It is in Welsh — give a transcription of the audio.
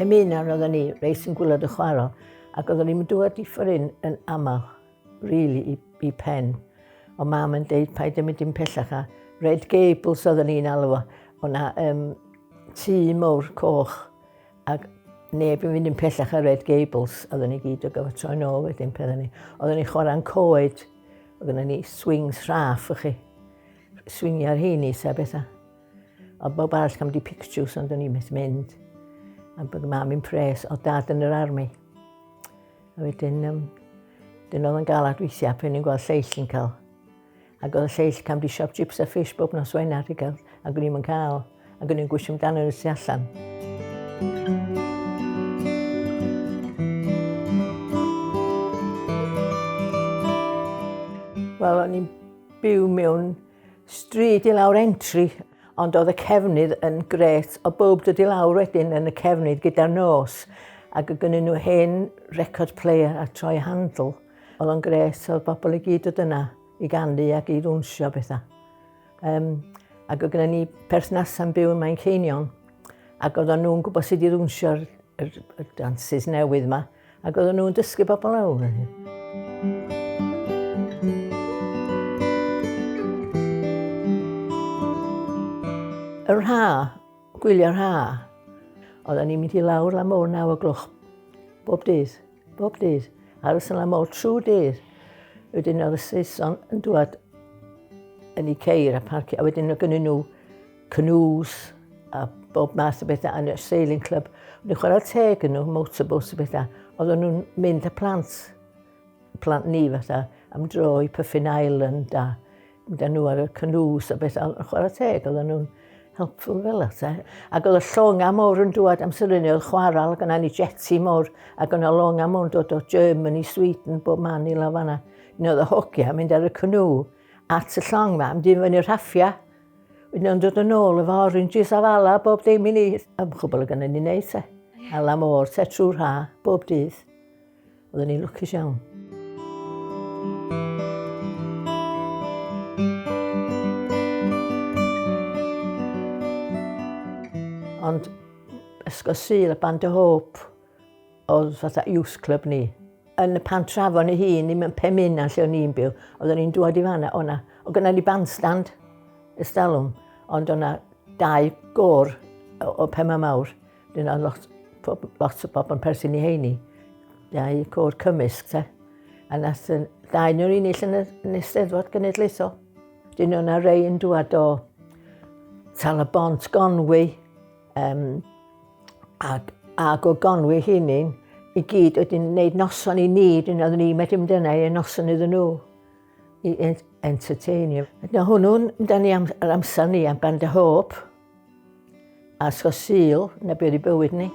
Pemunan oedden ni, reit yn gwylod y chwarel, ac oedden ni'n dŵad i ffyrin yn aml, really, i, i pen. O mam yn deud paid yn mynd dim pellach a Red Gables oedden ni'n alw fo. O'na um, tŷ mawr coch ac neb yn mynd yn pellach ar Red Gables. Oedden ni gyd o gofio troi nôl wedyn pe ni. Oedden ni'n chwarae'n coed. Oedd gynnon ni swings rhaff i chi. Swingio'r heini sa bethau. Oedd bob arall cam di pictures ond o'n i'n methu mynd. A bod mam yn pres, oedd dad yn yr army. A wedyn, um, dyn oedd yn galad weithiau pan i'n gweld lleill yn cael. Ac oedd y lleill cam di siop chips a fish bob nos Wener i gael, ac o'n i'n cael. Ac o'n i'n gwisio amdano nhw tu allan. Wel, o'n i'n byw mewn stryd i lawr entry, ond oedd y cefnydd yn gret. O bob dod i lawr wedyn yn y cefnydd gyda'r nos, ac oedd gynnu nhw hen record player a troi handle. Oedd o'n gret, oedd bobl i gyd dod yna i ganu ac i ddwnsio bethau. Um, ac oedd gynnu ni perthnasau'n byw yn Manceinion, ac oedden nhw'n gwybod sut i ddwnsio'r yr, yr dances newydd yma. Ac oedden nhw'n dysgu bobl lawr. Yr ha, gwylio'r ha, oedden ni'n mynd i lawr la môr 9 o gloch bob dydd, bob dydd. Aros yn la môr trwy dydd. Wedyn oedd y Saeson yn dŵad yn eu ceir a parcio, a wedyn oedd gynnu nhw canoes a bob math o bethau yn y sailing club. O'n i'n chwarae teg yn nhw, motorboats a bethau. Oedden nhw'n mynd â plant, plant ni fatha, am dro i Puffin Island a mynd â nhw ar y canoes a bethau. O'n chwarae teg, oedden nhw'n helpful fel yna. Ac oedd y llonga mawr yn dŵad amser hynny, oedd chwaral, ac yna ni jetty mawr, ac yna longa mawr yn dod o Germany, Sweden, bob man i lawr fanna. Un oedd y hogia mynd ar y canoe at y llong ma, mynd i fyny'r rhaffia. Wedyn o'n dod yn ôl efo oranges a fala, bob dim i ni. Am chwbl o gynnu ni wneud te. Ala môr te trwy'r ha, bob dydd. Oedden ni'n lwcus iawn. Ond Ysgol Sul a Band o Hope oedd fatha youth club ni. Yn y Pantrafon ei hun, ddim yn Pemuna lle o'n i'n byw, oedden ni'n dŵad i fanna, o'na, o gynna ni bandstand ystalwm, ond o'na dau gôr o, o Pema Mawr, dyna lot, pob, lot o bobl yn perthyn i heini, dau côr cymysg te. A nath dau nhw'n ennill yn y, yn y Steddfod Genedlaethol. Dyn o'na rei yn dŵad o Tal-y-bont, Gonwy, um, Ac, ac o Gonwy hunin, i gyd wedi wneud noson i ni, dyn oeddwn ni'n medru mynd yna i noson iddyn nhw, i entertainio. Na hwnnw'n amdani am, yr amser ni am Band y Hope, a Ysgol Sul, na beth i bywyd ni.